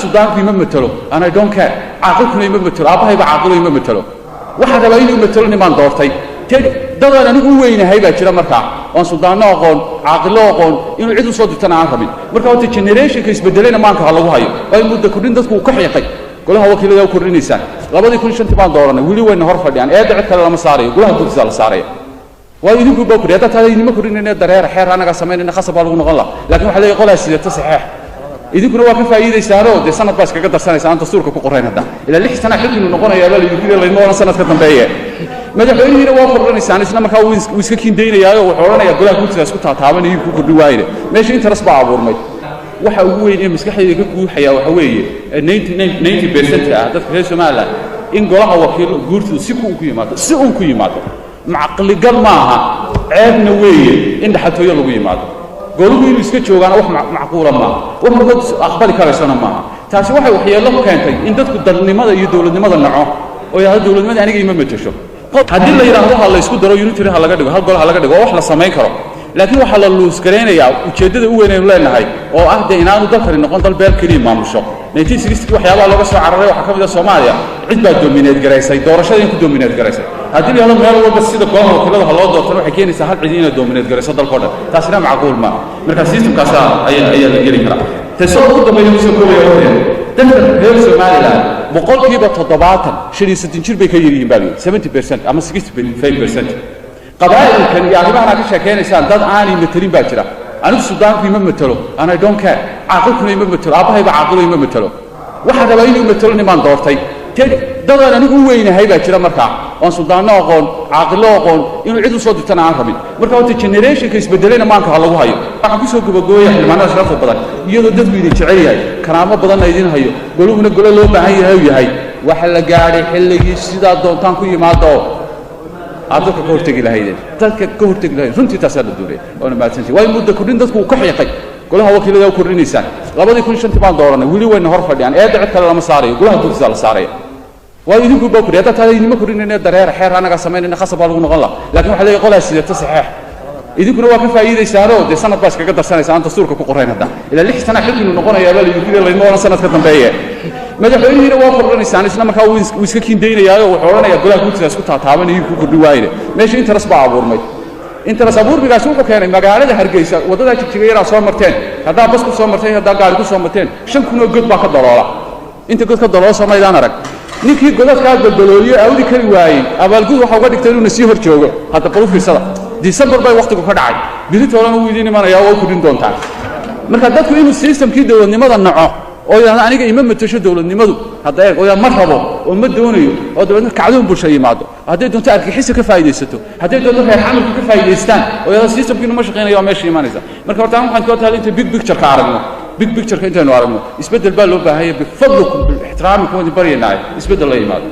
Suldaanku ima matelo and I don't care. Caaqilkuna ima matelo, aabbahayba caaqilo ima matelo. Waxaan rabaa inuu matelo nimaan doortay. Dadaan anigu u weynahay baa jira markaa oon suldaanno aqoon, caaqilo aqoon, inuu cid u soo dirtana aan rabin. Marka horta generationka isbedelayna maanka ha lagu hayo, waayo muddo kordhin dadku uu ka xiiqay. Golaha wakiilada u kordhinaysaan. 2005-tii baan dooranay, weli wayna hor fadhiyaan. Eedda cid kale lama saarayo, golaha guurtiisa la saaraya, waayo idinku baa kordhiy. Haddaad tahda idinma kordhinayna, dareera, xeer annagaa samaynayna, khasab baa lagu noqon laha. Laakiin waxa leeyahay qolaa sidata saxeex, idinkuna waa ka faa'iidaysaanoo dee sanad baa iskaga darsanaysa aan dastuurka ku qorayn. Hadda ilaa 6 sana xilkiinu noqonayaa baa laydinku leeyahay, laydma odhan sanadka dambeeye. Madaxweynihiina waa kordhanaysaan, isna markaa wuu iska kiindaynayaayo wuxuu odhanayaa golaha guurtida isku taataaban iyo ku kordhi waayne. Meesha interest baa abuurmay. Waxa ugu weyn ee maskaxdayda ka guuxaya waxa weeye 90% ah dadka reer Somaliland in golaha wakiilo guurtidu si ku yimaado, si uun ku yimaado. Macqligal maaha, ceebna weeye in dhaxaltooyo lagu yimaado. Goluhu inuu iska joogaana wax macquula maaha, wax ummad aqbali karaysana maaha. Taasi waxay waxyeello ku keentay in dadku dalnimada iyo dowladnimada naco oo yidhahdo dowladnimada aniga ima matesho. Haddii la yidhaahdo ha la isku daro, unitary ha laga dhigo, hal gol ha laga dhigo, waa wax la samayn karo. Laakiin waxaa la lose garaynayaa ujeeddada u weyn aynu leenahay oo ah dee inaanu dalkani noqon dal beel keliya maamusho. 1960 waxyaabaha looga soo cararay waxaa ka mid ah Soomaaliya cid baa dominate garaysay, doorashada in ku dominate garaysay. Haddii la yidhahdo meel walba sida golaha wakiilada ha loo doortana, waxay keenaysaa hal cidi inay dominate garayso dalkao dhan. Taasina macquul maaha. Marka systemkaasa ayaa la geli karaa. Tasoo ugu dambeeya kusoo koobaya waxay dadka reer Somaliland 70% 65 jir bay ka yaryihiin baa layidhi, 70% ama 65%. Qabaa'ilkan iyo arrimahan aad ka sheekaynaysaan dad aanay matelin baa jira. Anigu suldaanku ima matelo and I don't care. Caaqilkuna ima matelo, aabbahayba caaqilo ima matelo. Waxaan rabaa inuu matelo nimaan doortay. Dadaan anigu u weynahay baa jira markaa oon suldaanno aqoon, caaqilo aqoon, inuu cid u soo dirtana aan rabin. Marka horta generationka isbedelayna maanka ha lagu hayo. Waxaan kusoo gabagooya, xildhibaanada sharafta badan, iyadoo dadku idin jecel yahay, karaamo badanna idin hayo, goluhuna golo loo baahan yahay u yahay, waxa la gaadhay xilligii sidaa doontaan ku yimaado aad dadka ka hortegi lahaydeen, dadka ka hortegi lahayd. Runtii taasaa la doonaya, waana mahadsantihi. Waayo muddo kordhin dadku uu ka xiiqay. Golaha wakiilada u kordhinaysaan. 2005-tii baan dooranay, weli wayna hor fadhiyaan. Eedda cid kale lama saarayo, golaha guurtiisa la saaraya, waayo idinku baa kordhiy. Haddaad tahda idinma kordhinayna, dareera, xeer annagaa samaynayna, khasab baa lagu noqon laha. Laakiin waxa leeyahay qolaa sidata saxeex, idinkuna waa ka faa'iidaysaanoo dee sanad baa iskaga darsanaysa aan dastuurka ku qorayn. Hadda ilaa 6 sana xilkiinu noqonayaa baa laydinku leeyahay, laydma odhan sanadka dambeeye. Madaxweynihiina waa kordhanaysaan, isna markaa wuu iska kiindaynayaayo wuxuu odhanayaa golaha guurtida isku taataaban iyo ku kordhi waayne. Meesha interest baa abuurmay. Interest abuurmigaasi wuxuu keenay magaalada Hargeysa, waddadaa Jigjiga yaraa soo marteen, haddaa bas ku soo marteen, haddaa gaari ku soo marteen, 5,000 oo god baa ka daloola. Inta god ka daloola soomaydaan arag. Ninkii godadkaa daldalooliyo awdi kari waayey, abaalgud waxa uga dhigtay inuuna sii hor joogo. Hadda bal u fiirsada, December bay wakhtigu ka dhacay, biritoolana wuu idiin imanayaa, waa u kordhin doontaan. Marka dadku inuu systemkii dowladnimada naco oo yidhahdo aniga ima matesho dowladnimadu, hadda eeg, oo ma rabo oo ma doonayo, oo dabeedna kacdoon bulsha yimaado, hadday doonto argixisa ka faa'iidaysato, hadday doonto reer xamalku ka faa'iidaystaan, oo yidhahdo systemkiinu ma shaqaynayo, waa meesha imanaysa. Marka horta waxaan ka tahay inta big picture-ka aragno, big picture-ka intaynu aragno, isbeddel baa loo baahanya. Bifadlikum, biixtiraamikum, idin baryanaayo isbeddel la yimaado.